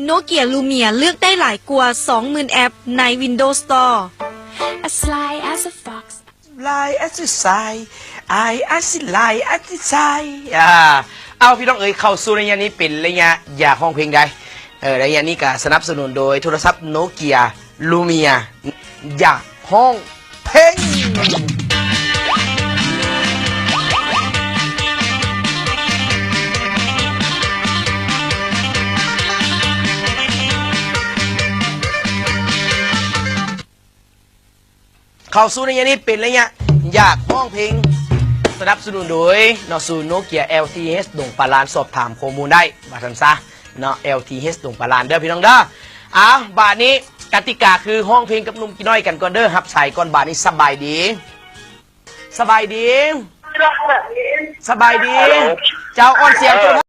Nokia Lumia ເລືອກໄດ້ຫຼາຍກວ່າ ສອງໝື່ນແອັບໃນ Windows Store. As sly as a fox. Sly as a sly, I, I sly as a sly. ອ່າ ເອົາ ພີ່ນ້ອງເອີຍ ເຂົ້າສູ່ໄລຍະນີ້ເປັນໄລຍະຢາກຮ້ອງເພງໄດ໋. ເອີ ໄລຍະນີ້ກໍສະໜັບສະໜູນໂດຍໂທລະສັບ Nokia Lumia ຢາກຮ້ອງເພງ. ເຂົ້າສູ່ໄລຍະນີ້ເປັນໄລຍະຢາກຮ້ອງເພງ ສະໜັບສະໜູນໂດຍເນາະ ສູນໂນເກຍ ແອລທີເອັດ ດົງປາລານ ສອບຖາມຂໍ້ມູນໄດ້ ວ່າຊັ້ນຊະເນາະ ແອລທີເອັດ ດົງປາລານເດີພີ່ນ້ອງເດີ. ເອົາ ບາດນີ້ກະຕິກາຄືຮ້ອງເພງກັບໜຸ່ມກີນ້ອຍກັນກ່ອນເດີ ຮັບສາຍກ່ອນ ບາດນີ້ ສະບາຍດີ ສະບາຍດີ ສະບາຍດີ ເຈົ້າ ອ່ອນສຽງໂຕ